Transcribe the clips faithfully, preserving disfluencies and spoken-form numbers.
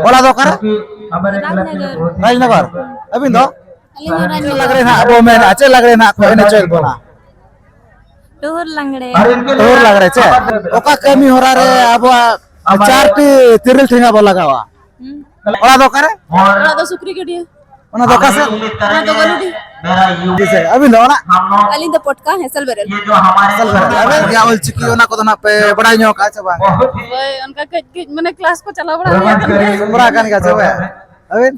ᱚᱲᱟᱜ ᱫᱚ ᱚᱠᱟᱨᱮ? ᱨᱟᱡᱽᱱᱚᱜᱚᱨ᱾ ᱨᱟᱡᱽᱱᱚᱜᱚᱨ᱾ ᱟᱹᱵᱤᱱ ᱫᱚ? ᱟᱹᱞᱤᱧ ᱦᱚᱸ ᱨᱟᱡᱽᱱᱚᱜᱚᱨ᱾ ᱞᱟᱜᱽᱲᱮ ᱱᱟᱦᱟᱜ ᱵᱚ ᱢᱮᱱᱟ, ᱪᱮᱫ ᱞᱟᱜᱽᱲᱮ ᱱᱟᱦᱟᱜ ᱠᱚ ᱮᱱᱮᱡ ᱦᱚᱪᱚᱭᱮᱫ ᱵᱚᱱᱟ? ᱴᱩᱦᱩᱨ ᱞᱟᱜᱽᱲᱮ᱾ ᱴᱩᱦᱩᱨ ᱞᱟᱜᱽᱲᱮ ᱪᱮ? ᱚᱠᱟ ᱠᱟᱹᱢᱤ ᱦᱚᱨᱟ ᱨᱮ ᱟᱵᱚᱣᱟᱜ ᱪᱟᱨᱴᱤ ᱛᱤᱨᱤᱞ ᱴᱷᱮᱸᱜᱟ ᱵᱚ ᱞᱟᱜᱟᱣᱟ? ᱦᱩᱸ᱾ ᱚᱲᱟᱜ ᱫᱚ ᱚᱠᱟᱨᱮ? ᱚᱲᱟᱜ ᱫᱚ ᱥᱩᱠᱨᱤ ᱜᱟᱹᱰᱭᱟᱹ᱾ ᱚᱱᱟ ᱫᱚ ᱚᱠᱟ ᱥᱮᱫ? ᱚᱱᱟ ᱫᱚ ᱜᱟᱹᱞᱩᱰᱤ᱾ ᱟᱹᱵᱤᱱ ᱫᱚ ᱚᱲᱟᱜ? ᱟᱹᱞᱤᱧ ᱫᱚ ᱯᱚᱴᱠᱟ ᱦᱮᱸᱥᱮᱞ ᱵᱮᱨᱮᱞ᱾ ᱟᱹᱵᱤᱱ ᱜᱮ ᱚᱞ ᱪᱤᱠᱤ ᱚᱱᱟ ᱠᱚᱫᱚ ᱱᱟᱜ ᱯᱮ ᱵᱟᱲᱟᱭ ᱧᱚᱜ ᱠᱟᱜᱼᱟ ᱥᱮ ᱵᱟᱝ? ᱦᱳᱭ, ᱚᱱᱠᱟ ᱠᱟᱹᱡ ᱠᱟᱹᱡ ᱢᱟᱱᱮ ᱠᱞᱟᱥ ᱠᱚ ᱪᱟᱞᱟᱣ ᱵᱟᱲᱟ ᱦᱩᱭ ᱟᱠᱟᱱ ᱜᱮᱭᱟ᱾ ᱵᱟᱲᱟ ᱟᱠᱟᱱ ᱜᱮᱭᱟ ᱪᱮ ᱵᱟᱝ? ᱟᱹᱵᱤᱱ?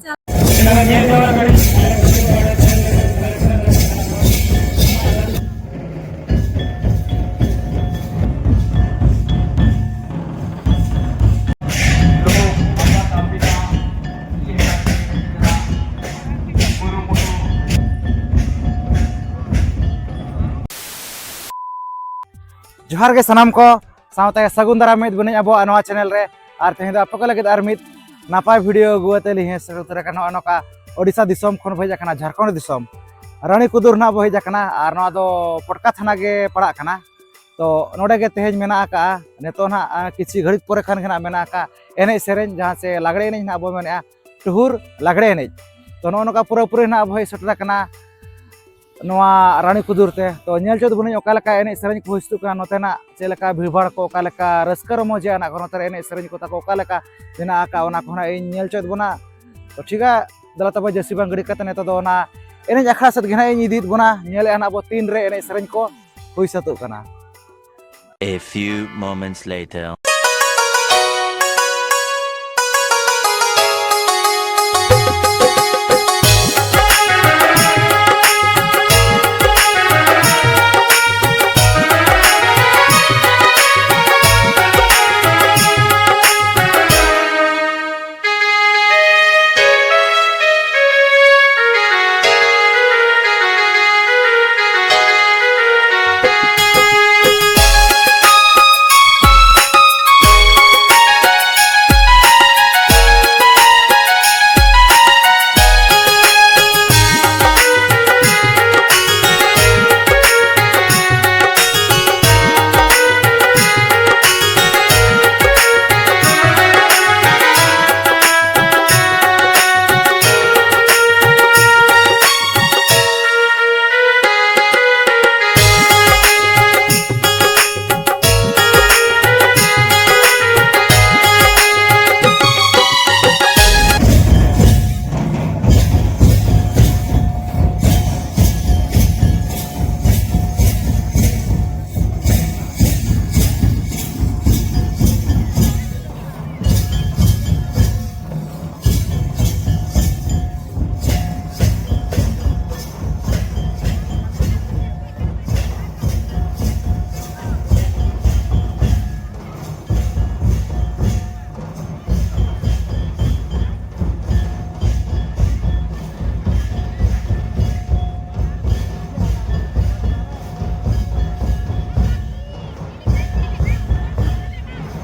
ᱡᱚᱦᱟᱨ ᱜᱮ ᱥᱟᱱᱟᱢ ᱠᱚ, ᱥᱟᱶᱛᱮ ᱥᱟᱹᱜᱩᱱ ᱫᱟᱨᱟᱢ ᱢᱤᱫ ᱵᱚᱱᱟᱹᱧ ᱟᱵᱚᱣᱟᱜ ᱱᱚᱣᱟ ᱪᱮᱱᱮᱞ ᱨᱮ᱾ ᱟᱨ ᱛᱮᱦᱮᱧ ᱫᱚ ᱟᱯᱮ ᱠᱚ ᱞᱟᱹᱜᱤᱫ ᱟᱨ ᱢᱤᱫ ᱱᱟᱯᱟᱭ ᱵᱷᱤᱰᱤᱭᱳ ᱟᱹᱜᱩ ᱟᱛᱮ ᱞᱤᱧ ᱦᱮᱡ ᱥᱮᱴᱮᱨ ᱩᱛᱟᱹᱨ ᱟᱠᱟᱱᱟ᱾ ᱱᱚᱜᱼᱚ ᱱᱚᱝᱠᱟ ᱳᱰᱤᱥᱟ ᱫᱤᱥᱚᱢ ᱠᱷᱚᱱ ᱵᱚ ᱦᱮᱡ ᱟᱠᱟᱱᱟ, ᱡᱷᱟᱲᱠᱷᱚᱸᱰ ᱫᱤᱥᱚᱢ ᱨᱟᱱᱤ ᱠᱩᱫᱩᱨ ᱱᱟᱜ ᱵᱚ ᱦᱮᱡ ᱟᱠᱟᱱᱟ᱾ ᱟᱨ ᱱᱚᱣᱟ ᱫᱚ ᱯᱚᱴᱠᱟ ᱛᱷᱟᱱᱟ ᱜᱮ ᱯᱟᱲᱟᱜ ᱠᱟᱱᱟ᱾ ᱛᱚ ᱱᱚᱰᱮ ᱜᱮ ᱛᱮᱦᱮᱧ ᱢᱮᱱᱟᱜ ᱟᱠᱟᱜᱼᱟ, ᱱᱤᱛᱚᱜ ᱱᱟᱜ, ᱟ, ᱠᱤᱪᱷᱤ ᱜᱷᱟᱹᱲᱤᱡ ᱯᱚᱨᱮ ᱠᱷᱟᱱ ᱜᱮ ᱱᱟᱜ ᱢᱮᱱᱟᱜ ᱟᱠᱟᱜᱼᱟ ᱮᱱᱮᱡ ᱥᱮᱨᱮᱧ, ᱡᱟᱦᱟᱸ ᱥᱮ ᱞᱟᱜᱽᱲᱮ ᱮᱱᱮᱡ ᱱᱟᱜ ᱵᱚ ᱢᱮᱱᱮᱫᱼᱟ, ᱴᱩᱦᱩᱨ ᱞᱟᱜᱽᱲᱮ ᱮᱱᱮᱡ᱾ ᱛᱚ ᱱᱚᱜᱼᱚ ᱱᱚᱝᱠᱟ ᱯᱩᱨᱟᱹᱯᱩᱨᱤ ᱱᱟᱜ ᱵᱚ ᱦᱮᱡ ᱥᱮᱴᱮᱨ ᱟᱠᱟᱱᱟ ᱱᱚᱣᱟ ᱨᱟᱱᱤ ᱠᱩᱫᱩᱨ ᱛᱮ᱾ ᱛᱚ ᱧᱮᱞ ᱦᱚᱪᱚ ᱛᱟᱵᱚᱱᱟᱹᱧ ᱚᱠᱟ ᱞᱮᱠᱟ ᱮᱱᱮᱡ ᱥᱮᱨᱮᱧ ᱠᱚ ᱦᱩᱭ ᱥᱟᱹᱛᱚᱜ ᱠᱟᱱᱟ, ᱱᱚᱛᱮᱱᱟᱜ ᱪᱮᱫ ᱞᱮᱠᱟ ᱵᱷᱤᱲ ᱵᱷᱟᱲ ᱠᱚ, ᱚᱠᱟ ᱞᱮᱠᱟ ᱨᱟᱹᱥᱠᱟᱹ ᱨᱚᱢᱚᱡᱽ ᱟᱱᱟᱜ ᱠᱚ, ᱱᱚᱛᱮ ᱨᱮ ᱮᱱᱮᱡ ᱥᱮᱨᱮᱧ ᱠᱚ ᱛᱟᱠᱚ ᱚᱠᱟ ᱞᱮᱠᱟ ᱢᱮᱱᱟᱜ ᱟᱠᱟᱫ, ᱚᱱᱟ ᱠᱚ ᱱᱟᱜ ᱤᱧ ᱧᱮᱞ ᱦᱚᱪᱚᱭᱮᱫ ᱵᱚᱱᱟ᱾ ᱛᱚ ᱴᱷᱤᱠᱟ, ᱫᱮᱞᱟ ᱛᱚᱵᱮ ᱡᱟᱹᱥᱛᱤ ᱵᱟᱝ ᱜᱷᱟᱹᱲᱤᱠ ᱠᱟᱛᱮ ᱱᱤᱛᱚᱜ ᱫᱚ ᱚᱱᱟ ᱮᱱᱮᱡ ᱟᱠᱷᱲᱟ ᱥᱮᱫ ᱜᱮ ᱱᱟᱜ ᱤᱧ ᱤᱫᱤᱭᱮᱫ ᱵᱚᱱᱟ᱾ ᱧᱮᱞᱮᱫᱼᱟ ᱱᱟᱜ ᱵᱚ ᱛᱤᱱ ᱨᱮ ᱮᱱᱮᱡ ᱥᱮᱨᱮᱧ ᱠᱚ ᱦᱩᱭ ᱥᱟᱹᱛᱚᱜ ᱠᱟᱱᱟ᱾ A few moments later.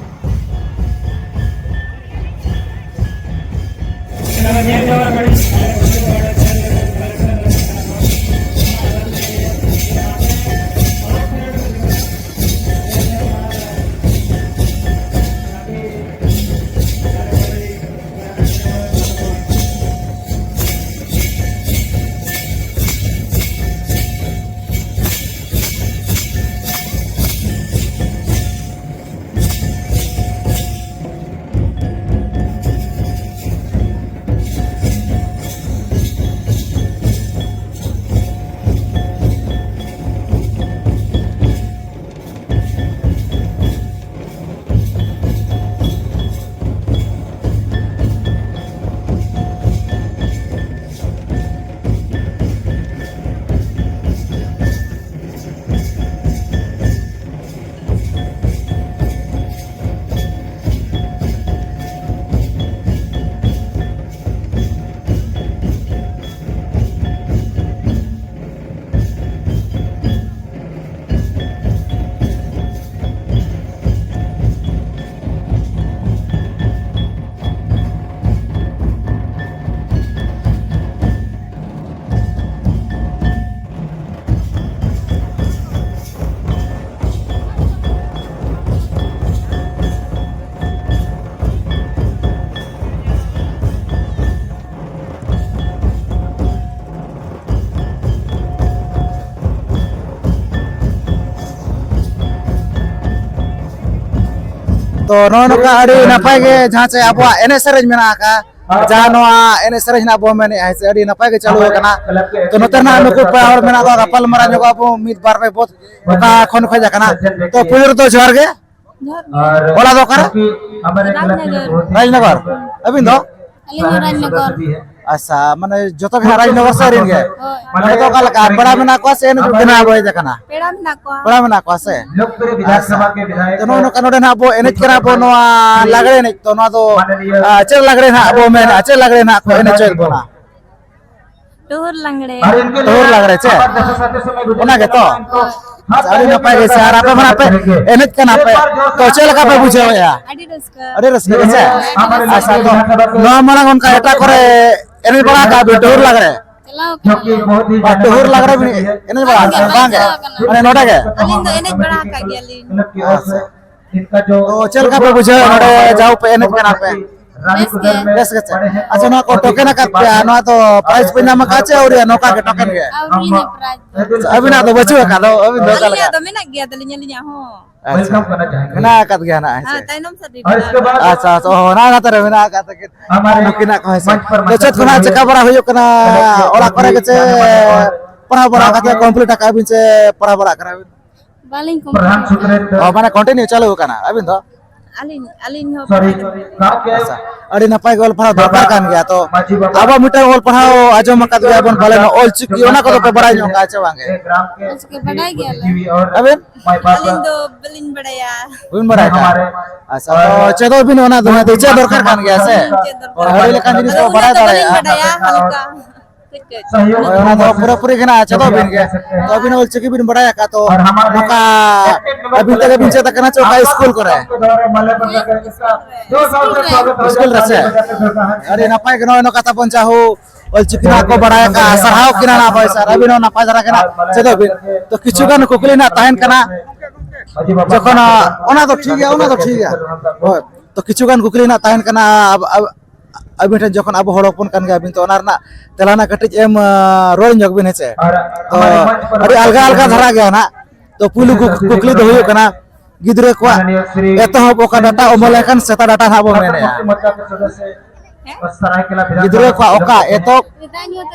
ᱛᱚ, ᱱᱚᱜᱼᱚ ᱱᱚᱝᱠᱟ ᱟᱹᱰᱤ ᱱᱟᱯᱟᱭ ᱜᱮ ᱡᱟᱦᱟᱸ ᱪᱮ ᱟᱵᱚᱣᱟᱜ ᱮᱱᱮᱡ ᱥᱮᱨᱮᱧ ᱢᱮᱱᱟᱜ ᱟᱠᱟᱫ, ᱡᱟᱦᱟᱸ ᱱᱚᱣᱟ ᱮᱱᱮᱡ ᱥᱮᱨᱮᱧ ᱦᱟᱸᱜ ᱵᱚᱱ ᱢᱮᱱᱮᱫᱼᱟ, ᱦᱮᱸ ᱥᱮ, ᱟᱹᱰᱤ ᱱᱟᱯᱟᱭ ᱜᱮ ᱪᱟᱹᱞᱩ ᱟᱠᱟᱱᱟ᱾ ᱛᱚ, ᱱᱚᱛᱮ ᱨᱮᱱᱟᱜ ᱱᱩᱠᱩ ᱯᱮᱲᱟ ᱦᱚᱲ ᱢᱮᱱᱟᱜ ᱠᱚᱣᱟ, ᱜᱟᱯᱟᱞ ᱢᱟᱨᱟᱣ ᱧᱚᱜᱚᱜ ᱟᱵᱚ ᱢᱤᱫ ᱵᱟᱨ ᱯᱮ ᱵᱚ-, ᱚᱠᱟ ᱠᱷᱚᱱ ᱠᱷᱚᱡ ᱟᱠᱟᱱᱟ᱾ ᱛᱚ, ᱯᱩᱭᱞᱩ ᱨᱮᱫᱚ ᱡᱚᱦᱟᱨ ᱜᱮ᱾ ᱡᱚᱦᱟᱨ ᱜᱮ᱾ ᱚᱲᱟᱜ ᱫᱚ ᱚᱠᱟᱨᱮ? ᱨᱟᱡᱽᱱᱚᱜᱚᱨ᱾ ᱨᱟᱡᱽᱱᱚᱜᱚᱨ᱾ ᱟᱹᱵᱤᱱ ᱫᱚ? ᱟᱹᱞᱤᱧ ᱦᱚᱸ ᱨᱟᱡᱽᱱᱚᱜᱚᱨ᱾ ᱟᱪᱪᱷᱟ, ᱢᱟᱱᱮ ᱡᱚᱛᱚ ᱜᱮ ᱦᱟᱸᱜ ᱨᱟᱡᱽᱱᱚᱜᱚᱨ ᱥᱮᱫ ᱨᱮᱱ ᱜᱮ? ᱦᱳᱭ᱾ ᱢᱟᱱᱮ ᱫᱚ ᱚᱠᱟ ᱞᱮᱠᱟ? ᱯᱮᱲᱟ ᱢᱮᱱᱟᱜ ᱠᱚᱣᱟ ᱥᱮ ᱮᱱᱮᱡ ᱜᱮ ᱱᱟᱦᱟᱜ ᱵᱚ ᱦᱮᱡ ᱟᱠᱟᱱᱟ? ᱯᱮᱲᱟ ᱢᱮᱱᱟᱜ ᱠᱚᱣᱟ᱾ ᱯᱮᱲᱟ ᱢᱮᱱᱟᱜ ᱠᱚᱣᱟ ᱥᱮ? ᱟᱪᱪᱷᱟ᱾ ᱛᱚ, ᱱᱚᱜᱼᱚ ᱱᱚᱝᱠᱟ ᱱᱚᱰᱮ ᱱᱟᱦᱟᱜ ᱵᱚ ᱮᱱᱮᱡ ᱠᱟᱱᱟ ᱵᱚ ᱱᱚᱣᱟ ᱞᱟᱜᱽᱲᱮ ᱮᱱᱮᱡ᱾ ᱛᱚ, ᱱᱚᱣᱟ ᱫᱚ, ᱟ, ᱪᱮᱫ ᱞᱟᱜᱽᱲᱮ ᱱᱟᱦᱟᱜ ᱵᱚ ᱢᱮᱱᱮᱫᱼᱟ? ᱪᱮᱫ ᱞᱟᱜᱽᱲᱮ ᱱᱟᱦᱟᱜ ᱠᱚ ᱮᱱᱮᱡ ᱦᱚᱪᱚᱭᱮᱫ ᱵᱚᱱᱟ? ᱴᱩᱦᱩᱨ ᱞᱟᱜᱽᱲᱮ᱾ ᱴᱩᱦᱩᱨ ᱞᱟᱜᱽᱲᱮ ᱪᱮ? ᱚᱱᱟ ᱜᱮᱛᱚ? ᱦᱳᱭ᱾ ᱟᱪᱪᱷᱟ, ᱟᱹᱰᱤ ᱱᱟᱯᱟᱭ ᱜᱮ ᱥᱮ, ᱟᱨ ᱟᱯᱮ ᱢᱟ ᱯᱮ ᱮᱱᱮᱡ ᱠᱟᱱᱟ ᱯᱮ, ᱛᱚ ᱪᱮᱫ ᱞᱮᱠᱟ ᱯᱮ ᱵᱩᱡᱷᱟᱹᱣᱮᱫᱼᱟ? ᱟᱹᱰᱤ ᱨᱟᱹᱥᱠᱟᱹ᱾ ᱟᱹᱰᱤ ᱨᱟᱹᱥᱠᱟᱹ ᱜᱮ ᱥᱮ? ᱟᱪᱪᱷᱟ, ᱛᱚ ᱱᱚᱣᱟ ᱢᱟᱲᱟᱝ ᱚᱱᱠᱟ ᱮᱴᱟᱜ ᱠᱚᱨᱮ ᱮᱱᱮᱡ ᱵᱟᱲᱟ ᱟᱠᱟᱫ ᱵᱤᱱ ᱴᱩᱦᱩᱨ ᱞᱟᱜᱽᱲᱮ? ᱪᱟᱞᱟᱣ ᱠᱟᱱᱟ᱾ ᱵᱟ, ᱴᱩᱦᱩᱨ ᱞᱟᱜᱽᱲᱮ ᱵᱤᱱ ᱮᱱᱮᱡ ᱵᱟᱲᱟ ᱟᱠᱟᱫ ᱵᱟᱝ ᱜᱮ? ᱢᱟᱱᱮ ᱱᱚᱰᱮ ᱜᱮ? ᱟᱹᱞᱤᱧ ᱫᱚ ᱮᱱᱮᱡ ᱵᱟᱲᱟ ᱟᱠᱟᱫ ᱜᱮᱭᱟᱞᱤᱧ᱾ ᱟᱪᱪᱷᱟ᱾ ᱛᱚ ᱪᱮᱫ ᱞᱮᱠᱟ ᱯᱮ ᱵᱩᱡᱷᱟᱹᱣ ᱱᱚᱰᱮ ᱡᱟᱣ ᱯᱮ ᱮᱱᱮᱡ ᱠᱟᱱᱟ ᱯᱮ? ᱵᱮᱥ ᱜᱮ᱾ ᱵᱮᱥ ᱜᱮ ᱪᱮ? ᱟᱪᱪᱷᱟ, ᱱᱚᱣᱟ ᱠᱚ ᱴᱳᱠᱮᱱ ᱟᱠᱟᱫ ᱯᱮᱭᱟ, ᱱᱚᱣᱟ ᱫᱚ ᱯᱨᱟᱭᱤᱡᱽ ᱯᱮ ᱧᱟᱢ ᱟᱠᱟᱫ ᱪᱮ ᱟᱹᱣᱨᱤᱭᱟ? ᱱᱚᱝᱠᱟ ᱜᱮ ᱴᱳᱠᱮᱱ ᱜᱮ? ᱟᱹᱣᱨᱤ ᱞᱤᱧ ᱯᱨᱟᱭᱤᱡᱽ ᱫᱚ᱾ ᱟᱪᱪᱷᱟ, ᱟᱹᱵᱤᱱᱟᱜ ᱫᱚ ᱵᱟᱹᱪᱩᱜ ᱟᱠᱟᱫ ᱫᱚ, ᱟᱹᱵᱤᱱ ᱫᱚ ᱚᱠᱟ ᱞᱮᱠᱟ? ᱟᱹᱞᱤᱧᱟᱜ ᱫᱚ ᱢᱮᱱᱟᱜ ᱜᱮᱭᱟ ᱛᱟᱹᱞᱤᱧ, ᱟᱹᱞᱤᱧᱟᱜ ᱦᱚᱸ᱾ ᱟᱪᱪᱷᱟ, ᱢᱮᱱᱟᱜ ᱟᱠᱟᱫ ᱜᱮᱭᱟ ᱱᱟᱜ, ᱦᱮᱸ ᱥᱮ? ᱦᱮᱸ, ᱛᱟᱭᱱᱚᱢ ᱥᱮᱫ ᱨᱮ ᱢᱮᱱᱟᱜ ᱟᱠᱟᱫ᱾ ᱟᱪᱪᱷᱟ, ᱟᱪᱪᱷᱟ, ᱚ, ᱚᱱᱟ ᱠᱟᱛᱷᱟ ᱨᱮ ᱢᱮᱱᱟᱜ ᱟᱠᱟᱫ ᱛᱟᱹᱠᱤᱱ᱾ ᱱᱩᱠᱤᱱᱟᱜ ᱠᱚ, ᱦᱮᱸ ᱥᱮ? ᱛᱚ ᱪᱮᱫ ᱠᱚ ᱱᱟᱜ ᱪᱮᱠᱟ ᱵᱟᱲᱟ ᱦᱩᱭᱩᱜ ᱠᱟᱱᱟ ᱚᱲᱟᱜ ᱠᱚᱨᱮ ᱜᱮ, ᱪᱮ ᱯᱟᱲᱦᱟᱣ ᱵᱟᱲᱟ ᱠᱟᱛᱮ ᱠᱚᱢᱯᱞᱤᱴ ᱟᱠᱟᱜ ᱵᱤᱱ ᱪᱮ ᱯᱟᱲᱦᱟᱣ ᱵᱟᱲᱟᱜ ᱠᱟᱱᱟ ᱵᱤᱱ? ᱵᱟᱹᱞᱤᱧ ᱠᱚᱢᱯᱞᱤᱴ ᱟᱠᱟᱫᱟ᱾ ᱚ, ᱢᱟᱱᱮ ᱠᱚᱱᱴᱤᱱᱤᱭᱩ ᱪᱟᱹᱞᱩ ᱟᱠᱟᱱᱟ ᱟᱹᱵᱤᱱ ᱫᱚ? ᱟᱹᱞᱤᱧ, ᱟᱹᱞᱤᱧ ᱦᱚᱸ ᱯᱟᱲᱦᱟᱣ ᱜᱮ᱾ ᱟᱪᱪᱷᱟ, ᱟᱹᱰᱤ ᱱᱟᱯᱟᱭ ᱜᱮ ᱚᱞ ᱯᱟᱲᱦᱟᱣ ᱫᱚᱨᱠᱟᱨ ᱠᱟᱱ ᱜᱮᱭᱟ᱾ ᱛᱚ ᱟᱵᱚ ᱢᱤᱫᱴᱟᱝ ᱚᱞ ᱯᱟᱲᱦᱟᱣ ᱟᱸᱡᱚᱢ ᱟᱠᱟᱫ ᱜᱮᱭᱟ ᱵᱚᱱ ᱯᱟᱞᱮᱱ, ᱚᱞ ᱪᱤᱠᱤ, ᱚᱱᱟ ᱠᱚᱫᱚ ᱯᱮ ᱵᱟᱲᱟᱭ ᱧᱚᱜ ᱠᱟᱜᱼᱟ ᱪᱮ ᱵᱟᱝ ᱜᱮ? ᱚᱞ ᱪᱤᱠᱤ ᱵᱟᱰᱟᱭ ᱜᱮᱭᱟᱞᱮ᱾ ᱟᱹᱵᱤᱱ? ᱟᱹᱞᱤᱧ ᱫᱚ ᱵᱟᱹᱞᱤᱧ ᱵᱟᱲᱟᱭᱟ᱾ ᱵᱟᱹᱵᱤᱱ ᱵᱟᱲᱟᱭ ᱠᱷᱟᱱ? ᱟᱪᱪᱷᱟ, ᱛᱚ ᱪᱮᱫᱚᱜ ᱵᱤᱱ, ᱚᱱᱟ ᱫᱚ ᱦᱮᱸ, ᱪᱮᱫ ᱫᱚᱨᱠᱟᱨ ᱠᱟᱱ ᱜᱮᱭᱟ ᱥᱮ? ᱪᱮᱫ ᱫᱚᱨᱠᱟᱨ? ᱦᱳᱭ, ᱟᱹᱰᱤ ᱞᱮᱠᱟᱱ ᱡᱤᱱᱤᱥ ᱟᱫᱚ ᱠᱚ ᱩᱱᱟᱹᱜ ᱵᱟᱲᱟᱭ ᱫᱚ ᱵᱟᱹᱞᱤᱧ ᱫᱟᱲᱮᱭᱟᱜᱼᱟ᱾ ᱵᱟᱰᱟᱭᱟ, ᱦᱟᱞᱠᱟ᱾ ᱠᱟᱹᱡ ᱠᱟᱹᱡ᱾ ᱦᱳᱭ, ᱚᱱᱟ ᱫᱚ ᱯᱩᱨᱟᱹᱯᱩᱨᱤ ᱜᱮ ᱱᱟᱜ ᱪᱮᱫᱚᱜ ᱵᱤᱱ ᱜᱮ᱾ ᱛᱚ ᱟᱹᱵᱤᱱ ᱚᱞ ᱪᱤᱠᱤ ᱵᱤᱱ ᱵᱟᱲᱟᱭ ᱟᱠᱟᱫ, ᱛᱚ ᱱᱚᱝᱠᱟ ᱟᱹᱵᱤᱱ ᱛᱮᱜᱮ ᱵᱤᱱ ᱪᱮᱫ ᱟᱠᱟᱱᱟ ᱪᱮ ᱚᱠᱟ ᱤᱥᱠᱩᱞ ᱠᱚᱨᱮ? ᱤᱥᱠᱩᱞ ᱨᱮ᱾ ᱤᱥᱠᱩᱞ ᱨᱮ ᱥᱮ? ᱟᱹᱰᱤ ᱱᱟᱯᱟᱭ ᱜᱮ, ᱱᱚᱜᱼᱚᱭ ᱱᱚᱝᱠᱟ ᱛᱟᱵᱚᱱ ᱡᱟᱦᱳ ᱚᱞ ᱪᱤᱠᱤ ᱱᱟᱜ ᱠᱚ ᱵᱟᱲᱟᱭ ᱟᱠᱟᱫ, ᱥᱟᱨᱦᱟᱣ ᱠᱤᱱᱟ ᱱᱟᱜ ᱦᱳᱭ ᱥᱟᱨ, ᱟᱹᱵᱤᱱ ᱦᱚᱸ ᱱᱟᱯᱟᱭ ᱫᱷᱟᱨᱟ ᱜᱮ ᱱᱟᱜ ᱪᱮᱫᱚᱜ ᱵᱤᱱ᱾ ᱛᱚ ᱠᱤᱪᱷᱩ ᱜᱟᱱ ᱠᱩᱠᱞᱤ ᱱᱟᱜ ᱛᱟᱦᱮᱱ ᱠᱟᱱᱟ, ᱡᱚᱠᱷᱚᱱ, ᱚᱱᱟ ᱫᱚ ᱴᱷᱤᱠ ᱜᱮᱭᱟ, ᱚᱱᱟ ᱫᱚ ᱴᱷᱤᱠ ᱜᱮᱭᱟ᱾ ᱦᱳᱭ, ᱛᱚ ᱠᱤᱪᱷᱩ ᱜᱟᱱ ᱠᱩᱠᱞᱤ ᱱᱟᱜ ᱛᱟᱦᱮᱱ ᱠᱟᱱᱟ, ᱟᱵ-, ᱟᱵ-, ᱟᱹᱵᱤᱱ ᱴᱷᱮᱱ ᱡᱚᱠᱷᱚᱱ ᱟᱵᱚ ᱦᱚᱲ ᱦᱚᱯᱚᱱ ᱠᱟᱱ ᱜᱮᱭᱟᱵᱤᱱ, ᱛᱚ ᱚᱱᱟ ᱨᱮᱱᱟᱜ ᱛᱮᱞᱟ ᱱᱟᱜ ᱠᱟᱹᱴᱤᱡ ᱮᱢ, ᱟᱸ, ᱨᱚᱲ ᱧᱚᱜ ᱵᱤᱱ, ᱦᱮᱸ ᱥᱮ? ᱛᱚ ᱟᱹᱰᱤ ᱟᱞᱜᱟ ᱟᱞᱜᱟ ᱫᱷᱟᱨᱟ ᱜᱮᱭᱟ ᱱᱟᱜ᱾ ᱛᱚ ᱯᱩᱭᱞᱩ ᱠᱩᱠ-, ᱠᱩᱠᱞᱤ ᱫᱚ ᱦᱩᱭᱩᱜ ᱠᱟᱱᱟ, ᱜᱤᱫᱽᱨᱟᱹ ᱠᱚᱣᱟᱜ ᱮᱛᱚᱦᱚᱵ ᱚᱠᱟ ᱰᱟᱴᱟ ᱚᱢᱚᱱ ᱞᱮᱱᱠᱷᱟᱱ ᱥᱮᱛᱟ ᱰᱟᱴᱟ ᱱᱟᱜ ᱵᱚ ᱢᱮᱱᱮᱜᱼᱟ? ᱦᱮᱸ? ᱜᱤᱫᱽᱨᱟᱹ ᱠᱚᱣᱟᱜ ᱚᱠᱟ ᱮᱛᱚᱦᱚᱵ,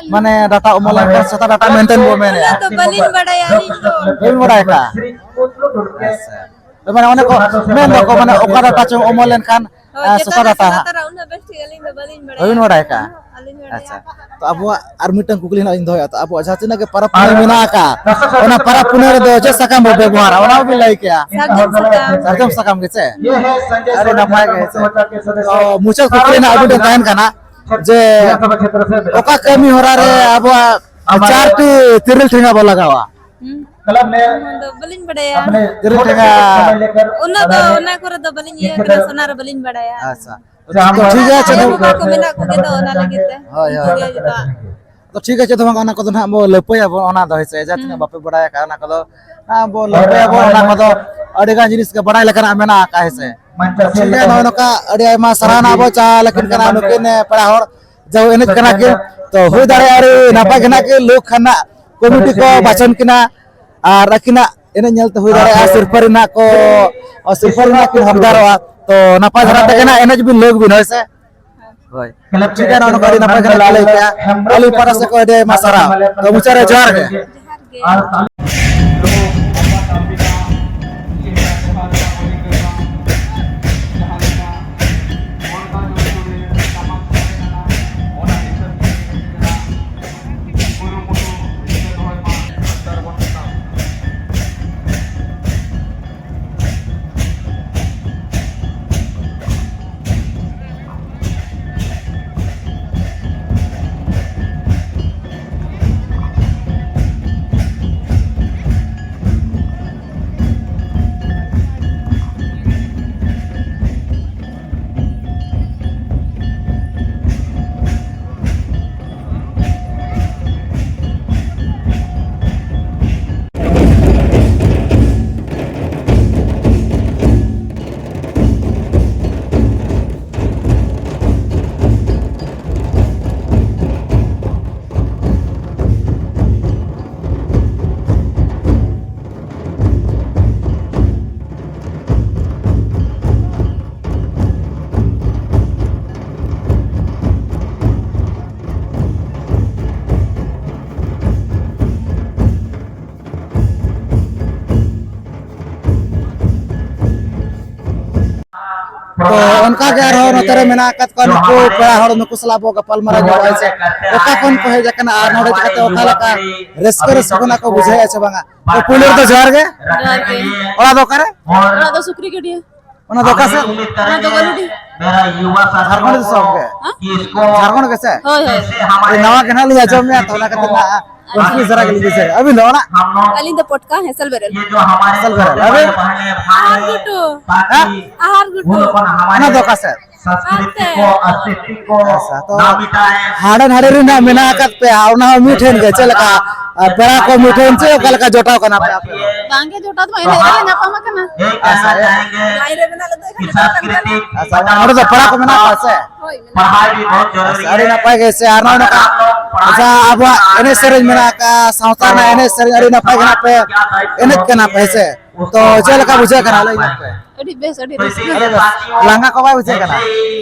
ᱢᱟᱱᱮ ᱰᱟᱴᱟ ᱚᱢᱚᱱ ᱞᱮᱱᱠᱷᱟᱱ ᱥᱮᱛᱟ ᱰᱟᱴᱟ ᱢᱮᱱᱛᱮ ᱵᱚ ᱢᱮᱱᱮᱜᱼᱟ? ᱚᱱᱟ ᱫᱚ ᱵᱟᱹᱞᱤᱧ ᱵᱟᱰᱟᱭᱟ ᱟᱹᱞᱤᱧ ᱫᱚ᱾ ᱵᱟᱹᱵᱤᱱ ᱵᱟᱰᱟᱭ ᱠᱟᱜᱼᱟ? ᱟᱪᱪᱷᱟ᱾ ᱢᱟᱱᱮ ᱚᱱᱮ ᱠᱚ ᱢᱮᱱ ᱫᱚᱠᱚ, ᱢᱟᱱᱮ ᱚᱠᱟ ᱰᱟᱴᱟ ᱪᱚᱝ ᱚᱢᱚᱱ ᱞᱮᱱᱠᱷᱟᱱ, ᱦᱳᱭ, ᱟᱸ, ᱪᱮᱛᱟᱱ ᱥᱮᱛᱟ ᱨᱮ ᱰᱟᱴᱟ ᱥᱮᱛᱟ ᱦᱟᱸᱜ᱾ ᱛᱟᱨᱟ ᱩᱱᱟᱹᱜ ᱵᱮᱥ ᱴᱷᱤᱠ ᱟᱹᱞᱤᱧ ᱫᱚ ᱵᱟᱹᱞᱤᱧ ᱵᱟᱰᱟᱭᱟ᱾ ᱵᱟᱹᱵᱤᱱ ᱵᱟᱰᱟᱭ ᱠᱟᱜᱼᱟ? ᱦᱚᱸ, ᱟᱹᱞᱤᱧ ᱵᱟᱰᱟᱭᱟ᱾ ᱟᱪᱪᱷᱟ᱾ ᱛᱚ ᱟᱵᱚᱣᱟᱜ ᱟᱨ ᱢᱤᱫᱴᱟᱝ ᱠᱩᱠᱞᱤ ᱱᱟᱜ ᱤᱧ ᱫᱚᱦᱚᱭᱟ᱾ ᱛᱚ ᱟᱵᱚᱣᱟᱜ ᱡᱟᱦᱟᱸ ᱛᱤᱱᱟᱹᱜ ᱜᱮ ᱯᱟᱨᱟᱵᱽ ᱯᱩᱱᱟᱹᱭ ᱢᱮᱱᱟᱜ ᱟᱠᱟᱫ, ᱚᱱᱟ ᱯᱟᱨᱟᱵᱽ ᱯᱩᱱᱟᱹᱭ ᱨᱮᱫᱚ ᱪᱮᱫ ᱥᱟᱠᱟᱢ ᱵᱚ ᱵᱮᱵᱚᱦᱟᱨᱟ? ᱚᱱᱟ ᱵᱤᱱ ᱞᱟᱹᱭ ᱠᱮᱭᱟ᱾ ᱥᱟᱨᱡᱚᱢ ᱥᱟᱠᱟᱢ᱾ ᱥᱟᱨᱡᱚᱢ ᱥᱟᱠᱟᱢ ᱜᱮ ᱪᱮ? ᱟᱹᱰᱤ ᱱᱟᱯᱟᱭ ᱜᱮ ᱪᱮ? ᱛᱚ ᱢᱩᱪᱟᱹᱫ ᱠᱩᱠᱞᱤ ᱱᱟᱜ ᱟᱹᱵᱤᱱ ᱴᱷᱮᱱ ᱛᱟᱦᱮᱱ ᱠᱟᱱᱟ ᱡᱮ ᱚᱠᱟ ᱠᱟᱹᱢᱤ ᱦᱚᱨᱟ ᱨᱮ ᱟᱵᱚᱣᱟᱜ ᱪᱟᱨᱴᱤ ᱛᱤᱨᱤᱞ ᱴᱷᱮᱸᱜᱟ ᱵᱚ ᱞᱟᱜᱟᱣᱟ? ᱦᱩᱸ᱾ क्लब में ᱚᱱᱟ ᱫᱚ ᱵᱟᱹᱞᱤᱧ ᱵᱟᱰᱟᱭᱟ᱾ अपने ᱡᱮᱨᱮᱲ ᱴᱷᱮᱸᱜᱟ᱾ ᱩᱱᱟᱹᱜ ᱫᱚ ᱚᱱᱟ ᱠᱚᱨᱮ ᱫᱚ ᱵᱟᱹᱞᱤᱧ ᱤᱭᱟᱹ ᱠᱟᱱᱟ, ᱥᱚᱱᱟ ᱨᱮ ᱵᱟᱹᱞᱤᱧ ᱵᱟᱰᱟᱭᱟ᱾ ᱟᱪᱪᱷᱟ᱾ ᱟᱭᱳ ᱵᱟᱵᱟ ᱠᱚ ᱢᱮᱱᱟᱜ ᱠᱚᱜᱮ ᱫᱚ ᱚᱱᱟ ᱞᱟᱹᱜᱤᱫ ᱛᱮ᱾ ᱦᱳᱭ, ᱦᱳᱭ᱾ ᱵᱩᱡᱷᱟᱹᱣ ᱡᱩᱫᱟ᱾ ᱛᱚ ᱴᱷᱤᱠ ᱟᱪᱷᱮ, ᱛᱚᱵᱮ ᱚᱱᱟ ᱠᱚᱫᱚ ᱱᱟᱦᱟᱜ ᱵᱚ ᱞᱟᱹᱯᱟᱹᱭᱟᱵᱚᱱ, ᱚᱱᱟ ᱫᱚ ᱦᱮᱸ ᱥᱮ, ᱡᱟᱦᱟᱸ ᱛᱤᱱᱟᱹᱜ ᱦᱩᱸ᱾ ᱵᱟᱯᱮ ᱵᱟᱲᱟᱭ ᱟᱠᱟᱫ ᱚᱱᱟ ᱠᱚᱫᱚ ᱱᱟᱦᱟᱜ ᱵᱚ ᱞᱟᱹᱯᱟᱹᱭᱟᱵᱚᱱ, ᱚᱱᱟ ᱠᱚᱫᱚ ᱟᱹᱰᱤ ᱜᱟᱱ ᱡᱤᱱᱤᱥ ᱜᱮ ᱵᱟᱲᱟᱭ ᱞᱮᱠᱟᱱᱟᱜ ᱢᱮᱱᱟᱜ ᱟᱠᱟᱫ ᱦᱮᱸ ᱥᱮ᱾ ᱴᱷᱤᱠ ᱜᱮᱭᱟ, ᱱᱚᱜᱼᱚᱭ ᱱᱚᱝᱠᱟ ᱟᱹᱰᱤ ᱟᱭᱢᱟ ᱥᱟᱨᱦᱟᱣ ᱱᱟᱦᱟᱜ ᱵᱚ ᱪᱟᱞ ᱟᱹᱠᱤᱱ ᱠᱟᱱᱟ ᱱᱩᱠᱤᱱ ᱯᱮᱲᱟ ᱦᱚᱲ, ᱡᱮ ᱮᱱᱮᱡ ᱠᱟᱱᱟ ᱠᱤᱱ, ᱛᱚ ᱦᱩᱭ ᱫᱟᱲᱮᱭᱟᱜᱼᱟ ᱟᱹᱰᱤ ᱱᱟᱯᱟᱭ ᱜᱮ ᱱᱟᱦᱟᱜ ᱠᱤᱱ ᱞᱩᱠ ᱠᱷᱟᱱ ᱱᱟᱜ ᱠᱚᱢᱤᱴᱤ ᱠᱚ ᱵᱟᱪᱷᱚᱱ ᱠᱤᱱᱟ ᱟᱨ ᱟᱹᱠᱤᱱᱟᱜ ᱮᱱᱮᱡ ᱧᱮᱞᱛᱮ ᱦᱩᱭ ᱫᱟᱲᱮᱭᱟᱜᱼᱟ ᱥᱤᱨᱯᱟᱹ ᱨᱮᱱᱟᱜ ᱠᱚ, ᱥᱤᱨᱯᱟᱹ ᱨᱮᱱᱟᱜ ᱠᱤᱱ ᱦᱚᱠᱫᱟᱨᱚᱜᱼᱟ᱾ ᱛᱚ ᱱᱟᱯᱟᱭ ᱫᱷᱟᱨᱟ ᱛᱮᱜᱮ ᱱᱟᱜ ᱮᱱᱮᱡ ᱵᱤᱱ ᱞᱟᱹᱭ ᱵᱤᱱ, ᱦᱳᱭ ᱥᱮ? ᱦᱳᱭ᱾ ᱴᱷᱤᱠ ᱜᱮᱭᱟ, ᱱᱚᱜᱼᱚ ᱱᱚᱝᱠᱟ ᱟᱹᱰᱤ ᱱᱟᱯᱟᱭ ᱠᱟᱛᱷᱟ ᱯᱮ ᱞᱟᱹᱭ ᱠᱮᱜᱼᱟ᱾ ᱟᱹᱞᱤᱧ ᱯᱟᱦᱴᱟ ᱥᱮᱫ ᱠᱷᱚᱱ ᱟᱹᱰᱤ ᱟᱭᱢᱟ ᱥᱟᱨᱦᱟᱣ᱾ ᱛᱚ ᱢᱩᱪᱟᱹᱫ ᱨᱮ ᱡᱚᱦᱟᱨ ᱜᱮ᱾ ᱡᱚᱦᱟᱨ ᱜᱮ᱾ ᱛᱚ ᱚᱱᱠᱟ ᱜᱮ ᱟᱨᱦᱚᱸ ᱱᱚᱛᱮ ᱨᱮ ᱢᱮᱱᱟᱜ ᱟᱠᱟᱫ ᱠᱚᱣᱟ ᱱᱩᱠᱩ ᱯᱮᱲᱟ ᱦᱚᱲ, ᱱᱩᱠᱩ ᱥᱟᱞᱟᱜ ᱵᱚ ᱜᱟᱯᱟᱞ ᱢᱟᱨᱟᱣ ᱧᱚᱜᱼᱟ ᱥᱮ ᱚᱠᱟ ᱠᱷᱚᱱ ᱠᱚ ᱦᱮᱡ ᱟᱠᱟᱱᱟ ᱟᱨ ᱱᱚᱰᱮ ᱪᱤᱠᱟᱹᱛᱮ ᱚᱠᱟ ᱞᱮᱠᱟ ᱨᱟᱹᱥᱠᱟᱹ ᱨᱟᱹᱥᱠᱟᱹ ᱠᱷᱚᱱᱟᱜ ᱠᱚ ᱵᱩᱡᱷᱟᱹᱣᱮᱫᱼᱟ ᱥᱮ ᱵᱟᱝᱟ᱾ ᱛᱚ ᱯᱩᱭᱞᱩ ᱨᱮᱫᱚ ᱡᱚᱦᱟᱨ ᱜᱮ᱾ ᱡᱚᱦᱟᱨ ᱜᱮ᱾ ᱚᱲᱟᱜ ᱫᱚ ᱚᱠᱟᱨᱮ? ᱚᱲᱟᱜ ᱫᱚ ᱥᱩᱠᱨᱤ ᱜᱟᱹᱰᱭᱟᱹ᱾ ᱚᱱᱟ ᱫᱚ ᱚᱠᱟ ᱥᱮᱫ? ᱚᱱᱟ ᱫᱚ ᱜᱟᱹᱞᱩᱰᱤ᱾ ᱡᱷᱟᱲᱠᱷᱚᱸᱰ ᱫᱤᱥᱚᱢ ᱜᱮ? ᱦᱮᱸ? ᱡᱷᱟᱲᱠᱷᱚᱸᱰ ᱜᱮ ᱥᱮ? ᱦᱳᱭ, ᱦᱳᱭ᱾ ᱟᱹᱰᱤ ᱱᱟᱣᱟ ᱜᱮ ᱱᱟᱦᱟᱜ ᱞᱤᱧ ᱟᱸᱡᱚᱢᱮᱫᱼᱟ, ᱛᱚ ᱚᱱᱟ ᱠᱷᱟᱹᱛᱤᱨ ᱱᱟᱦᱟᱜ ᱵᱟᱥᱠᱮ ᱥᱟᱨᱟ ᱜᱮᱞᱤᱧ ᱵᱩᱡᱷᱟᱹᱣᱟ᱾ ᱟᱹᱵᱤᱱ ᱫᱚ ᱚᱲᱟᱜ? ᱟᱹᱞᱤᱧ ᱫᱚ ᱯᱚᱴᱠᱟ ᱦᱮᱸᱥᱮᱞ ᱵᱮᱨᱮᱞ᱾ ᱟᱹᱵᱤᱱ? ᱟᱦᱟᱨ ᱜᱷᱩᱴᱩ᱾ ᱦᱮᱸ? ᱟᱦᱟᱨ ᱜᱷᱩᱴᱩ᱾ ᱚᱱᱟ ᱫᱚ ᱚᱠᱟ ᱥᱮᱫ? ᱟᱪᱪᱷᱟ, ᱛᱚ ᱦᱟᱸᱰᱮ ᱱᱟᱰᱮ ᱨᱮᱱᱟᱜ ᱢᱮᱱᱟᱜ ᱟᱠᱟᱫ ᱯᱮᱭᱟ, ᱚᱱᱟ ᱦᱚᱸ ᱢᱤᱫ ᱴᱷᱮᱱ ᱜᱮ ᱪᱮᱫ ᱞᱮᱠᱟ? ᱟᱨ ᱯᱮᱲᱟ ᱠᱚ ᱢᱤᱫ ᱴᱷᱮᱱ ᱪᱮ ᱚᱠᱟ ᱞᱮᱠᱟ ᱡᱚᱴᱟᱣ ᱠᱟᱱᱟ ᱯᱮ ᱟᱯᱮ ᱫᱚ? ᱵᱟᱝᱜᱮ, ᱡᱚᱴᱟᱣ ᱫᱚ ᱵᱟᱝ, ᱮᱱᱮᱡ ᱨᱮᱞᱮ ᱧᱟᱯᱟᱢ ᱟᱠᱟᱱᱟ᱾ ᱟᱪᱪᱷᱟ, ᱮ- ᱞᱟᱭᱤᱱ ᱨᱮ ᱢᱮᱱᱟᱜ ᱞᱮ ᱫᱚ ᱮᱱᱮᱡ ᱨᱮᱞᱮ ᱧᱟᱯᱟᱢ ᱟᱠᱟᱱᱟ᱾ ᱟᱪᱪᱷᱟ, ᱱᱚᱰᱮ ᱫᱚ ᱯᱮᱲᱟ ᱠᱚ ᱢᱮᱱᱟᱜ ᱠᱚᱣᱟ ᱥᱮ? ᱦᱳᱭ, ᱢᱮᱱᱟᱜ ᱠᱚᱣᱟ᱾ ᱟᱪᱪᱷᱟ, ᱟᱹᱰᱤ ᱱᱟᱯᱟᱭ ᱜᱮ ᱥᱮ᱾ ᱟᱨ ᱱᱚᱜᱼᱚᱭ ᱱᱚᱝᱠᱟ ᱡᱟᱦᱟᱸ ᱟᱵᱚᱣᱟᱜ ᱮᱱᱮᱡ ᱥᱮᱨᱮᱧ ᱢᱮᱱᱟᱜ ᱟᱠᱟᱫ, ᱥᱟᱶᱛᱟ ᱨᱮᱱᱟᱜ ᱮᱱᱮᱡ ᱥᱮᱨᱮᱧ ᱟᱹᱰᱤ ᱱᱟᱯᱟᱭ ᱜᱮ ᱱᱟᱜ ᱯᱮ ᱮᱱᱮᱡ ᱠᱟᱱᱟ ᱯᱮ, ᱦᱮᱸ ᱥᱮ? ᱛᱚ ᱪᱮᱫ ᱞᱮᱠᱟ ᱵᱩᱡᱷᱟᱹᱜ ᱠᱟᱱᱟ ᱞᱟᱹᱭ ᱧᱚᱜ ᱯᱮ? ᱟᱹᱰᱤ ᱵᱮᱥ, ᱟᱹᱰᱤ ᱨᱟᱹᱥᱠᱟᱹ᱾ ᱟᱹᱰᱤ ᱵᱮᱥ᱾ ᱞᱟᱸᱜᱟ ᱠᱚ ᱵᱟᱭ ᱵᱩᱡᱷᱟᱹᱜ ᱠᱟᱱᱟ?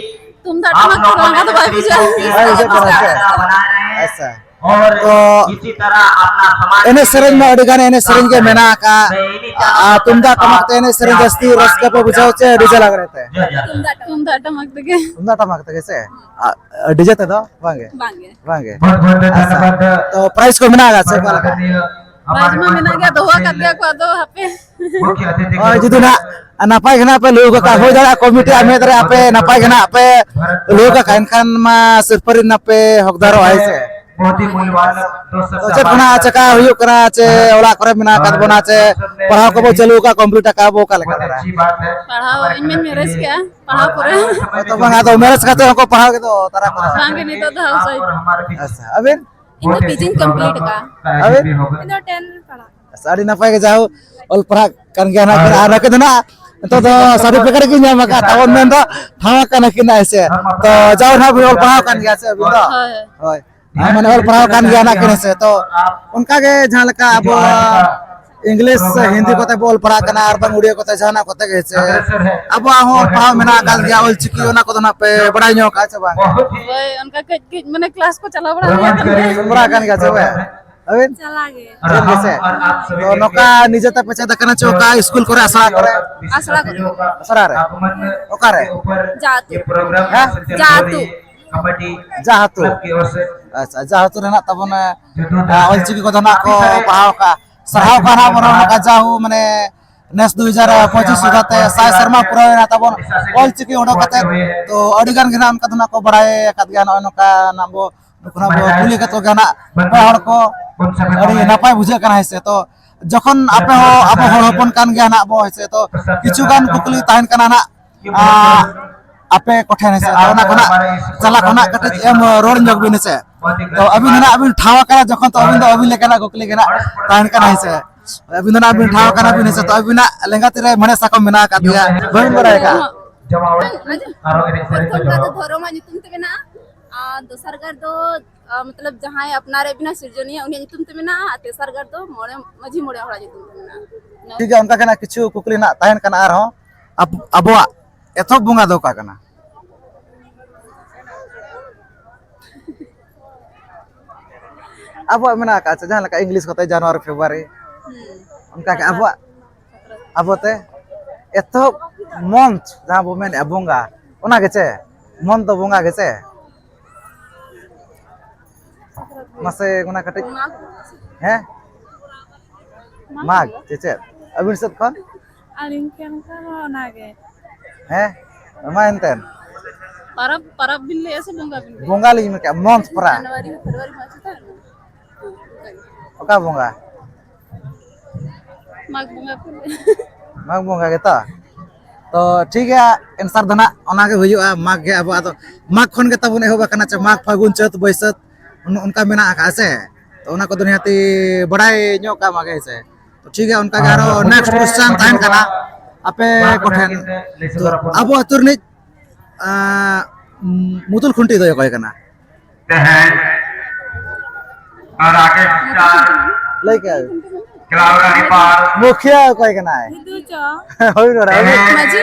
ᱛᱩᱢᱫᱟᱜ ᱴᱟᱢᱟᱠ ᱛᱮ ᱞᱟᱸᱜᱟ ᱫᱚ ᱵᱟᱭ ᱵᱩᱡᱷᱟᱹᱜᱼᱟ᱾ ᱵᱟᱭ ᱵᱩᱡᱷᱟᱹᱜ ᱠᱟᱱᱟ ᱥᱮ? ᱟᱪᱪᱷᱟ᱾ ᱛᱚ ᱮᱱᱮᱡ ᱥᱮᱨᱮᱧ ᱢᱟ ᱟᱹᱰᱤ ᱜᱟᱱ ᱮᱱᱮᱡ ᱥᱮᱨᱮᱧ ᱜᱮ ᱢᱮᱱᱟᱜ ᱟᱠᱟᱫ, ᱟᱨ ᱛᱩᱢᱫᱟᱜ ᱴᱟᱢᱟᱠ ᱛᱮ ᱮᱱᱮᱡ ᱥᱮᱨᱮᱧ ᱡᱟᱹᱥᱛᱤ ᱨᱟᱹᱥᱠᱟᱹ ᱯᱮ ᱵᱩᱡᱷᱟᱹᱣ ᱪᱮ ᱰᱤᱡᱮ ᱞᱟᱜᱽᱲᱮ ᱛᱮ? ᱛᱩᱢᱫᱟᱜ ᱴᱟᱢᱟᱠ ᱛᱮᱜᱮ᱾ ᱛᱩᱢᱫᱟᱜ ᱴᱟᱢᱟᱠ ᱛᱮᱜᱮ ᱥᱮ? ᱟᱨ ᱰᱤᱡᱮ ᱛᱮᱫᱚ ᱵᱟᱝᱜᱮ? ᱵᱟᱝᱜᱮ᱾ ᱵᱟᱝᱜᱮ᱾ ᱟᱪᱪᱷᱟ᱾ ᱛᱚ ᱯᱨᱟᱭᱤᱡᱽ ᱠᱚ ᱢᱮᱱᱟᱜ ᱟᱠᱟᱫ ᱥᱮ ᱚᱠᱟ ᱞᱮᱠᱟ? ᱯᱨᱟᱭᱤᱡᱽ ᱢᱟ ᱢᱮᱱᱟᱜ ᱜᱮᱭᱟ, ᱫᱚᱦᱚ ᱟᱠᱟᱫ ᱜᱮᱭᱟ ᱠᱚ, ᱟᱫᱚ ᱦᱟᱯᱮ᱾ ᱦᱳᱭ, ᱡᱩᱫᱤ ᱱᱟᱜ ᱱᱟᱯᱟᱭ ᱜᱮ ᱱᱟᱜ ᱯᱮ ᱞᱟᱹᱭ ᱠᱟᱜ ᱠᱷᱟᱱ, ᱦᱩᱭ ᱫᱟᱲᱮᱭᱟᱜᱼᱟ ᱠᱚᱢᱤᱴᱤ ᱟᱜ ᱢᱮᱫ ᱨᱮ ᱟᱯᱮ ᱱᱟᱯᱟᱭ ᱜᱮ ᱱᱟᱜ ᱯᱮ ᱞᱟᱹᱭ ᱠᱟᱜ ᱠᱷᱟᱱ, ᱮᱱᱠᱷᱟᱱ ᱢᱟ ᱥᱤᱨᱯᱟᱹ ᱨᱮᱱᱟᱜ ᱯᱮ ᱦᱚᱠᱫᱟᱨᱚᱜᱼᱟ, ᱦᱮᱸ ᱥᱮ? ᱛᱚ ᱪᱮᱫ ᱠᱷᱚᱱᱟᱜ ᱪᱮᱠᱟ ᱦᱩᱭᱩᱜ ᱠᱟᱱᱟ, ᱪᱮ ᱚᱲᱟᱜ ᱠᱚᱨᱮ ᱢᱮᱱᱟᱜ ᱟᱠᱟᱫ ᱵᱚᱱᱟ, ᱪᱮ ᱯᱟᱲᱦᱟᱣ ᱠᱚᱵᱚ ᱪᱟᱹᱞᱩ ᱟᱠᱟᱫ, ᱠᱚᱢᱯᱞᱤᱴ ᱟᱠᱟᱫ ᱵᱚ, ᱚᱠᱟ ᱞᱮᱠᱟ ᱫᱷᱟᱨᱟ? ᱯᱟᱲᱦᱟᱣ ᱤᱧ ᱢᱟᱧ ᱢᱮᱨᱮᱡᱽ ᱠᱮᱜᱼᱟ, ᱯᱟᱲᱦᱟᱣ ᱯᱚᱨᱮ᱾ ᱦᱳᱭ ᱛᱚ ᱵᱟᱝ, ᱟᱫᱚ ᱢᱮᱨᱮᱡᱽ ᱠᱟᱛᱮ ᱦᱚᱸᱠᱚ ᱯᱟᱲᱦᱟᱣ ᱜᱮᱫᱚ ᱛᱟᱨᱟ ᱠᱚ᱾ ᱵᱟᱝᱜᱮ, ᱱᱤᱛᱚᱜ ᱫᱚ ᱦᱟᱣᱩᱥ ᱣᱟᱭᱤᱯ᱾ ᱟᱪᱪᱷᱟ, ᱟᱹᱵᱤᱱ? ᱤᱧ ᱫᱚ ᱯᱤᱡᱤᱧ ᱠᱚᱢᱯᱞᱤᱴ ᱟᱠᱟᱜᱼᱟ᱾ ᱟᱹᱵᱤᱱ? ᱤᱧ ᱫᱚ ᱴᱮᱱ ᱯᱟᱲᱦᱟᱜ᱾ ᱟᱪᱪᱷᱟ, ᱟᱹᱰᱤ ᱱᱟᱯᱟᱭ ᱜᱮ, ᱡᱟᱦᱳ ᱚᱞ ᱯᱟᱲᱦᱟᱜ ᱠᱟᱱ ᱜᱮᱭᱟ ᱱᱟᱜ ᱠᱤᱱ, ᱟᱨ ᱱᱟᱹᱠᱤᱱ ᱫᱚ ᱱᱟᱜ ᱱᱤᱛᱚᱜ ᱫᱚ ᱥᱟᱨᱴᱤᱯᱷᱤᱠᱮᱴ ᱠᱤᱱ ᱧᱟᱢ ᱟᱠᱟᱫ ᱛᱟᱵᱚᱱ, ᱢᱮᱱᱫᱚ ᱴᱷᱟᱶ ᱟᱠᱟᱱᱟ ᱠᱤᱱ, ᱦᱮᱸ ᱥᱮ? ᱛᱚ ᱡᱟᱣ ᱱᱟᱜ ᱵᱤᱱ ᱚᱞ ᱯᱟᱲᱦᱟᱣ ᱠᱟᱱ ᱜᱮᱭᱟ ᱥᱮ ᱟᱹᱵᱤᱱ ᱫᱚ? ᱦᱳᱭ, ᱦᱳᱭ᱾ ᱦᱳᱭ᱾ ᱟᱨ ᱢᱟᱱᱮ ᱚᱞ ᱯᱟᱲᱦᱟᱣ ᱠᱟᱱ ᱜᱮᱭᱟ ᱱᱟᱜ ᱠᱤᱱ, ᱦᱮᱸ ᱥᱮ? ᱛᱚ ᱚᱱᱠᱟ ᱜᱮ ᱡᱟᱦᱟᱸ ᱞᱮᱠᱟ ᱟᱵᱚ ᱤᱝᱞᱤᱥ ᱥᱮ ᱦᱤᱱᱫᱤ ᱠᱚᱛᱮ ᱵᱚ ᱚᱞ ᱯᱟᱲᱦᱟᱜ ᱠᱟᱱᱟ ᱟᱨ ᱵᱟᱝ ᱩᱲᱤᱭᱟ ᱠᱚᱛᱮ ᱡᱟᱦᱟᱱᱟᱜ ᱠᱚᱛᱮ ᱜᱮ, ᱦᱮᱸ ᱥᱮ? ᱟᱵᱚᱣᱟᱜ ᱦᱚᱸ ᱚᱞ ᱯᱟᱲᱦᱟᱣ ᱢᱮᱱᱟᱜ ᱟᱠᱟᱫ ᱜᱮᱭᱟ, ᱚᱞ ᱪᱤᱠᱤ, ᱚᱱᱟ ᱠᱚᱫᱚ ᱱᱟᱜ ᱯᱮ ᱵᱟᱲᱟᱭ ᱧᱚᱜ ᱟᱠᱟᱫ ᱥᱮ ᱵᱟᱝ? ᱦᱳᱭ, ᱚᱱᱠᱟ ᱠᱟᱹᱡ ᱠᱟᱹᱡ ᱢᱟᱱᱮ ᱠᱞᱟᱥ ᱠᱚ ᱪᱟᱞᱟᱣ ᱵᱟᱲᱟ ᱦᱩᱭ ᱟᱠᱟᱱ ᱜᱮᱭᱟ᱾ ᱵᱟᱲᱟ ᱟᱠᱟᱱ ᱜᱮᱭᱟ ᱥᱮ ᱵᱟᱝ? ᱟᱹᱵᱤᱱ? ᱪᱟᱞᱟᱜ ᱜᱮ᱾ ᱪᱮᱫ ᱜᱮ ᱥᱮ? ᱛᱚ ᱱᱚᱝᱠᱟ ᱱᱤᱡᱮ ᱛᱮᱯᱮ ᱪᱮᱫ ᱟᱠᱟᱱᱟ ᱪᱮ ᱚᱠᱟ ᱥᱠᱩᱞ ᱠᱚᱨᱮ, ᱟᱥᱲᱟ ᱠᱚᱨᱮ? ᱟᱥᱲᱟ ᱠᱚᱨᱮ᱾ ᱟᱥᱲᱟ ᱨᱮ? ᱚᱠᱟᱨᱮ? ᱡᱟ ᱟᱹᱛᱩ᱾ ᱦᱮᱸ? ᱡᱟ ᱟᱹᱛᱩ᱾ ᱡᱟ ᱟᱹᱛᱩ᱾ ᱟᱪᱪᱷᱟ, ᱡᱟ ᱟᱹᱛᱩ ᱨᱮᱱᱟᱜ ᱛᱟᱵᱚᱱ, ᱮ, ᱚᱞᱪᱤᱠᱤ ᱠᱚᱫᱚ ᱱᱟᱜ ᱠᱚ ᱯᱟᱲᱦᱟᱣ ᱠᱟᱜᱼᱟ᱾ ᱥᱟᱨᱦᱟᱣ ᱠᱟᱱᱟ ᱵᱚᱱ ᱱᱚᱝᱠᱟ ᱡᱟᱦᱳ, ᱢᱟᱱᱮ ᱱᱮᱥ ᱫᱩ ᱦᱟᱡᱟᱨ ᱯᱚᱸᱪᱤᱥ ᱥᱩᱫᱷᱟ ᱛᱮ ᱥᱟᱭ ᱥᱮᱨᱢᱟ ᱯᱩᱨᱟᱹᱣ ᱮᱱᱟ ᱛᱟᱵᱚᱱ ᱚᱞᱪᱤᱠᱤ ᱚᱰᱚᱠ ᱠᱟᱛᱮ᱾ ᱛᱚ ᱟᱹᱰᱤ ᱜᱟᱱ ᱜᱮ ᱱᱟᱜ ᱚᱱᱠᱟ ᱫᱚ ᱱᱟᱜ ᱠᱚ ᱵᱟᱲᱟᱭ ᱟᱠᱟᱫ ᱜᱮᱭᱟ ᱱᱚᱜᱼᱚᱭ ᱱᱚᱝᱠᱟ ᱱᱟᱜ ᱵᱚ ᱱᱩᱠᱩ ᱱᱟᱜ ᱵᱚ ᱠᱩᱞᱤ ᱠᱟᱛᱮ ᱜᱮ ᱱᱟᱜ ᱦᱚᱲ ᱠᱚ ᱟᱹᱰᱤ ᱱᱟᱯᱟᱭ ᱵᱩᱡᱷᱟᱹᱜ ᱠᱟᱱᱟ, ᱦᱮᱸ ᱥᱮ᱾ ᱛᱚ ᱡᱚᱠᱷᱚᱱ ᱟᱯᱮ ᱦᱚᱸ, ᱟᱵᱚ ᱦᱚᱲ ᱦᱚᱯᱚᱱ ᱠᱟᱱ ᱜᱮᱭᱟ ᱱᱟᱜ ᱵᱚ, ᱦᱮᱸ ᱥᱮ᱾ ᱛᱚ ᱠᱤᱪᱷᱩ ᱜᱟᱱ ᱠᱩᱠᱞᱤ ᱛᱟᱦᱮᱱ ᱠᱟᱱᱟ ᱱᱟᱜ, ᱟᱸ, ᱟᱯᱮ ᱠᱚᱴᱷᱮᱱ, ᱦᱮᱸ ᱥᱮ᱾ ᱛᱚ ᱚᱱᱟ ᱠᱷᱚᱱᱟᱜ ᱪᱟᱞᱟ ᱠᱷᱚᱱᱟᱜ ᱠᱟᱹᱴᱤᱡ ᱮᱢ ᱨᱚᱲ ᱧᱚᱜ ᱵᱤᱱ, ᱦᱮᱸ ᱥᱮ᱾ ᱛᱚ ᱟᱹᱵᱤᱱ ᱫᱚ ᱱᱟᱜ ᱵᱤᱱ ᱴᱷᱟᱶ ᱟᱠᱟᱱᱟ, ᱡᱚᱠᱷᱚᱱ ᱛᱚ ᱟᱹᱵᱤᱱ ᱫᱚ ᱟᱹᱵᱤᱱ ᱞᱮᱠᱟᱱᱟᱜ ᱠᱩᱠᱞᱤ ᱜᱮ ᱱᱟᱜ ᱛᱟᱦᱮᱱ ᱠᱟᱱᱟ, ᱦᱮᱸ ᱥᱮ᱾ ᱟᱹᱵᱤᱱ ᱫᱚ ᱱᱟᱜ ᱵᱤᱱ ᱴᱷᱟᱶ ᱟᱠᱟᱱᱟ ᱵᱤᱱ, ᱦᱮᱸ ᱥᱮ᱾ ᱛᱚ ᱟᱹᱵᱤᱱᱟᱜ ᱞᱮᱸᱜᱟ ᱛᱤ ᱨᱮ ᱢᱮᱬᱦᱮᱫ ᱥᱟᱠᱚᱢ ᱢᱮᱱᱟᱜ ᱟᱠᱟᱫ ᱜᱮᱭᱟ, ᱵᱟᱹᱵᱤᱱ ᱵᱟᱲᱟᱭ ᱟᱠᱟᱫ? ᱯᱨᱚᱛᱷᱚᱢ ᱠᱟᱛᱷᱟ ᱫᱷᱚᱨᱚᱢᱟᱜ ᱧᱩᱛᱩᱢ ᱛᱮ ᱢᱮᱱᱟᱜᱼᱟ, ᱟᱨ ᱫᱚᱥᱟᱨ ᱜᱟᱨ ᱫᱚ, ᱟ, ᱢᱚᱛᱞᱚᱵ ᱡᱟᱦᱟᱸᱭ ᱟᱯᱱᱟᱨᱮ ᱵᱮᱱᱟ ᱥᱤᱨᱡᱚᱱᱤᱭᱟᱹ, ᱩᱱᱤᱭᱟᱜ ᱧᱩᱛᱩᱢ ᱛᱮ ᱢᱮᱱᱟᱜᱼᱟ, ᱟᱨ ᱛᱮᱥᱟᱨ ᱜᱟᱨ ᱫᱚ ᱢᱚᱬᱮ ᱢᱟᱹᱡᱷᱤ ᱢᱚᱬᱮ ᱦᱚᱲᱟᱜ ᱧᱩᱛᱩᱢ ᱛᱮ ᱢᱮᱱᱟᱜᱼᱟ᱾ ᱴᱷᱤᱠ ᱜᱮᱭᱟ, ᱚᱱᱠᱟ ᱜᱮ ᱱᱟᱜ ᱠᱤᱪᱷᱩ ᱠᱩᱠᱞᱤ ᱱᱟᱜ ᱛᱟᱦᱮᱱ ᱠᱟᱱᱟ ᱟᱨᱦᱚᱸ᱾ ᱟᱵ-, ᱟᱵᱚᱣᱟᱜ ᱮᱛᱚᱦᱚᱵ ᱵᱚᱸᱜᱟ ᱫᱚ ᱚᱠᱟ ᱠᱟᱱᱟ? ᱟᱵᱚᱣᱟᱜ ᱢᱮᱱᱟᱜ ᱟᱠᱟᱫ ᱥᱮ, ᱡᱟᱦᱟᱸ ᱞᱮᱠᱟ ᱤᱝᱞᱤᱥ ᱠᱚᱛᱮ ᱡᱟᱱᱩᱣᱟᱨᱤ, ᱯᱷᱮᱵᱽᱨᱩᱣᱟᱨᱤ, ᱦᱩᱸ᱾ ᱚᱱᱠᱟ ᱜᱮ ᱟᱵᱚᱣᱟᱜ, ᱟᱵᱚᱛᱮ ᱮᱛᱚᱦᱚᱵ ᱢᱚᱱᱛᱷ ᱡᱟᱦᱟᱸ ᱵᱚ ᱢᱮᱱᱮᱫᱼᱟ ᱵᱚᱸᱜᱟ, ᱚᱱᱟ ᱜᱮᱪᱮ? ᱢᱚᱱᱛᱷ ᱫᱚ ᱵᱚᱸᱜᱟ ᱜᱮᱪᱮ? ᱢᱟᱥᱮ ᱚᱱᱟ ᱠᱟᱹᱴᱤᱡ, ᱦᱮᱸ? ᱢᱟᱜᱽ ᱥᱮ ᱪᱮᱫ? ᱟᱹᱵᱤᱱ ᱥᱮᱫ ᱠᱷᱚᱱ? ᱟᱹᱞᱤᱧ ᱴᱷᱮᱱ ᱠᱷᱚᱱ ᱦᱚᱸ ᱚᱱᱟᱜᱮ᱾ ᱦᱮᱸ? ᱢᱟ ᱮᱱᱛᱮᱫ᱾ ᱯᱟᱨᱟᱵᱽ, ᱯᱟᱨᱟᱵᱽ ᱵᱤᱱ ᱞᱟᱹᱭᱮᱜᱼᱟ ᱥᱮ ᱵᱚᱸᱜᱟ ᱵᱤᱱ ᱞᱟᱹᱭᱮᱜᱼᱟ? ᱵᱚᱸᱜᱟ ᱞᱤᱧ ᱢᱮᱱ ᱠᱮᱜᱼᱟ, ᱢᱚᱱᱛᱷ ᱯᱟᱨᱟ᱾ ᱡᱟᱱᱩᱣᱟᱨᱤ, ᱯᱷᱮᱵᱽᱨᱩᱣᱟᱨᱤ, ᱢᱟᱨᱪ ᱛᱟᱭ? ᱚᱠᱟ ᱵᱚᱸᱜᱟ? ᱢᱟᱜᱽ ᱵᱚᱸᱜᱟ ᱠᱚ ᱞᱟᱹᱭᱟ᱾ ᱢᱟᱜᱽ ᱵᱚᱸᱜᱟ ᱜᱮᱛᱚ? ᱛᱚ ᱴᱷᱤᱠ ᱜᱮᱭᱟ, ᱮᱱᱥᱟᱨ ᱫᱚ ᱱᱟᱜ ᱚᱱᱟ ᱜᱮ ᱦᱩᱭᱩᱜᱼᱟ, ᱢᱟᱜᱽ ᱜᱮ ᱟᱵᱚᱣᱟᱜ ᱫᱚ᱾ ᱢᱟᱜᱽ ᱠᱷᱚᱱ ᱜᱮ ᱛᱟᱵᱚᱱ ᱮᱦᱚᱵ ᱟᱠᱟᱱᱟ, ᱪᱮ ᱢᱟᱜᱽ, ᱯᱷᱟᱹᱜᱩᱱ, ᱪᱟᱹᱛ, ᱵᱟᱹᱭᱥᱟᱹᱛ, ᱚᱱ-, ᱚᱱᱠᱟ ᱢᱮᱱᱟᱜ ᱟᱠᱟᱫᱼᱟ ᱥᱮ? ᱛᱚ ᱚᱱᱟ ᱠᱚᱫᱚ ᱱᱤᱦᱟᱹᱛᱤ ᱵᱟᱲᱟᱭ ᱧᱚᱜ ᱠᱟᱜ ᱢᱟᱜᱮ, ᱦᱮᱸ ᱥᱮ? ᱛᱚ ᱴᱷᱤᱠ ᱜᱮᱭᱟ, ᱚᱱᱠᱟ ᱜᱮ ᱟᱨᱚ next question ᱛᱟᱦᱮᱱ ᱠᱟᱱᱟ ᱟᱯᱮ ᱠᱚᱴᱷᱮᱱ᱾ ᱛᱚ ᱟᱵᱚ ᱟᱹᱛᱩ ᱨᱤᱱᱤᱡ, ᱟᱸ, ᱢᱩᱫᱩᱞ ᱠᱷᱩᱱᱴᱤ ᱫᱚᱭ ᱚᱠᱚᱭ ᱠᱟᱱᱟ? ᱛᱮᱦᱮᱧ ᱨᱟᱠᱮᱥ ᱥᱟᱨ, ᱞᱟᱹᱭ ᱠᱮᱜᱼᱟ ᱵᱤᱱ᱾ ᱠᱞᱟᱣᱰ ᱨᱤᱯᱟᱨ, ᱢᱩᱠᱷᱤᱭᱟᱹ ᱚᱠᱚᱭ ᱠᱟᱱᱟᱭ? ᱦᱤᱫᱩ ᱪᱚ᱾ ᱦᱩᱭ ᱱᱚᱰᱮ, ᱢᱟᱹᱡᱷᱤ᱾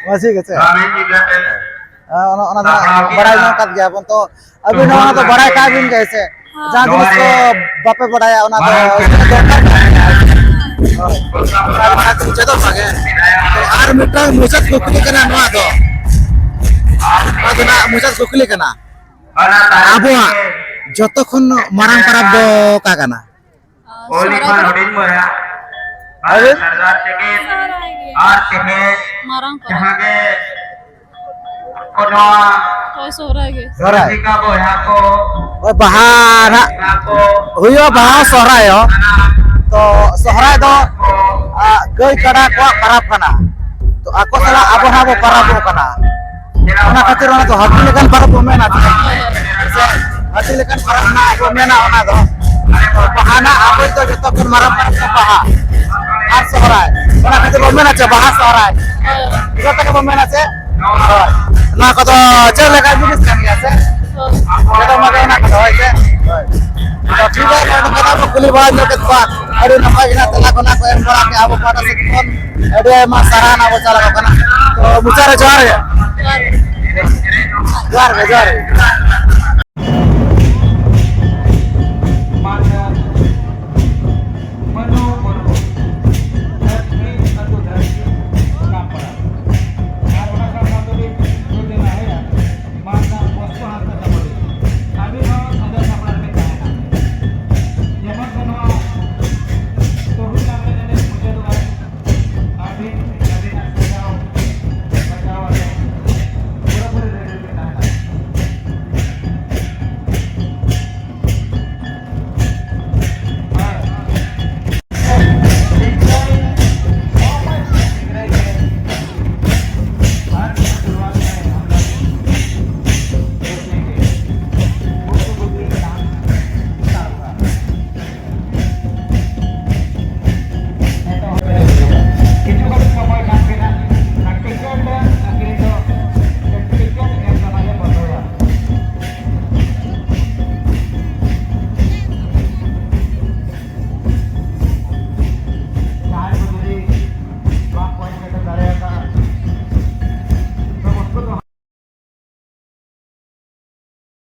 ᱢᱟᱹᱡᱷᱤ ᱜᱮ ᱪᱮ? ᱨᱟᱢᱤᱱ ᱡᱤ ᱜᱟᱛᱮ, ᱦᱮᱸ, ᱚᱱᱟ, ᱚᱱᱟ ᱫᱚ ᱥᱟᱯᱲᱟᱣ ᱵᱟᱲᱟᱭ ᱠᱮᱫᱟ᱾ ᱧᱟᱢ ᱠᱟᱫ ᱜᱮᱭᱟ ᱵᱚᱱ᱾ ᱛᱚ ᱟᱹᱵᱤᱱ ᱦᱚᱸ ᱚᱱᱟ ᱫᱚ ᱵᱟᱲᱟᱭ ᱠᱟᱜ ᱵᱤᱱ ᱜᱮ ᱥᱮ? ᱦᱮᱸ᱾ ᱡᱟᱦᱟᱸ ᱡᱤᱱᱤᱥ ᱠᱚ ᱵᱟᱯᱮ ᱵᱟᱲᱟᱭᱟ, ᱚᱱᱟ ᱫᱚ ᱢᱟᱨᱟᱝ ᱫᱚᱨᱠᱟᱨ ᱠᱟᱱᱟ᱾ ᱦᱳᱭ᱾ ᱚᱱᱟ ᱠᱚ ᱪᱮᱫᱚᱜ ᱢᱟᱜᱮ᱾ ᱛᱚ ᱟᱨ ᱢᱤᱫᱴᱟᱝ ᱢᱩᱪᱟᱹᱫ ᱠᱩᱠᱞᱤ ᱠᱟᱱᱟ ᱱᱚᱣᱟ ᱫᱚ᱾ ᱱᱚᱣᱟ ᱫᱚ ᱱᱟᱜ ᱢᱩᱪᱟᱹᱫ ᱠᱩᱠᱞᱤ ᱠᱟᱱᱟ᱾ ᱟᱵᱚᱣᱟᱜ ᱡᱚᱛᱚ ᱠᱷᱚᱱ ᱢᱟᱨᱟᱝ ᱯᱚᱨᱚᱵᱽ ᱫᱚ ᱚᱠᱟ ᱠᱟᱱᱟ? ᱚᱞᱤ ᱠᱷᱚᱱ ᱦᱩᱰᱤᱧ ᱵᱚᱭᱦᱟ᱾ ᱟᱨ ᱛᱮᱦᱮᱧ ᱢᱟᱨᱟᱝ ᱯᱚᱨᱚᱵᱽ᱾ ᱡᱟᱦᱟᱸ ᱜᱮ ᱦᱳᱭ, ᱥᱚᱦᱨᱟᱭ ᱜᱮ᱾ ᱥᱚᱦᱨᱟᱭ᱾ ᱦᱳᱭ, ᱵᱟᱦᱟ ᱱᱟᱜ ᱦᱩᱭᱩᱜᱼᱟ, ᱵᱟᱦᱟ ᱦᱚᱸ ᱥᱚᱦᱨᱟᱭ ᱦᱚᱸ᱾ ᱛᱚ ᱥᱚᱦᱨᱟᱭ ᱫᱚ, ᱟ, ᱜᱟᱹᱭ ᱠᱟᱰᱟ ᱠᱚᱣᱟᱜ ᱯᱟᱨᱟᱵᱽ ᱠᱟᱱᱟ᱾ ᱛᱚ ᱟᱠᱚ ᱥᱟᱞᱟᱜ ᱟᱵᱚ ᱦᱚᱸ ᱵᱚ ᱯᱟᱨᱟᱵᱚᱜ ᱠᱟᱱᱟ᱾ ᱚᱱᱟ ᱠᱷᱟᱹᱛᱤᱨ ᱚᱱᱟ ᱫᱚ ᱦᱟᱹᱛᱤ ᱞᱮᱠᱟᱱ ᱯᱟᱨᱟᱵᱽ ᱵᱚ ᱢᱮᱱᱟ᱾ ᱦᱟᱹᱛᱤ ᱞᱮᱠᱟᱱ ᱯᱟᱨᱟᱵᱽ ᱱᱟᱜ ᱵᱚ ᱢᱮᱱᱟ ᱚᱱᱟ ᱫᱚ᱾ ᱵᱟᱦᱟ ᱱᱟᱜ ᱟᱵᱚ ᱫᱚ ᱡᱚᱛᱚ ᱠᱷᱚᱱ ᱢᱟᱨᱟᱝ ᱯᱟᱨᱟᱵᱽ ᱫᱚ ᱵᱟᱦᱟ ᱟᱨ ᱥᱚᱦᱨᱟᱭ᱾ ᱚᱱᱟ ᱠᱷᱟᱹᱛᱤᱨ ᱵᱚ ᱢᱮᱱᱟ ᱪᱮ ᱵᱟᱦᱟ ᱥᱚᱦᱨᱟᱭ᱾ ᱡᱚᱛᱚ ᱜᱮᱵᱚ ᱢᱮᱱᱟ ᱪᱮ? ᱦᱳᱭ᱾ ᱱᱚᱣᱟ ᱠᱚᱫᱚ ᱪᱮᱫ ᱞᱮᱠᱟ ᱡᱤᱱᱤᱥ ᱠᱟᱱ ᱜᱮᱭᱟ ᱥᱮ? ᱦᱳᱭ᱾ ᱡᱚᱛᱚ ᱢᱟᱜᱮ ᱚᱱᱟ ᱠᱚᱫᱚ, ᱦᱳᱭ ᱥᱮ? ᱦᱳᱭ᱾ ᱛᱚ ᱴᱷᱤᱠ ᱜᱮᱭᱟ, ᱱᱚᱰᱮ ᱠᱷᱚᱱᱟᱜ ᱵᱚ ᱠᱩᱞᱤ ᱵᱟᱲᱟ ᱧᱚᱜ ᱠᱮᱫ ᱠᱚᱣᱟ᱾ ᱟᱹᱰᱤ ᱱᱟᱯᱟᱭ ᱜᱮ ᱱᱟᱜ ᱛᱮᱞᱟ ᱠᱚ ᱱᱟᱜ ᱠᱚ ᱮᱢ ᱵᱟᱲᱟ ᱠᱮᱫᱼᱟ ᱟᱵᱚ ᱯᱟᱦᱴᱟ ᱥᱮᱫ ᱠᱷᱚᱱ᱾ ᱟᱹᱰᱤ ᱟᱭᱢᱟ ᱥᱟᱨᱦᱟᱣ ᱱᱟᱜ ᱵᱚ ᱪᱟᱞ ᱟᱠᱚ ᱠᱟᱱᱟ᱾ ᱛᱚ ᱢᱩᱪᱟᱹᱫ ᱨᱮ ᱡᱚᱦᱟᱨ ᱜᱮ᱾ ᱡᱚᱦᱟᱨ ᱜᱮ, ᱡᱚᱦᱟᱨ ᱜᱮ᱾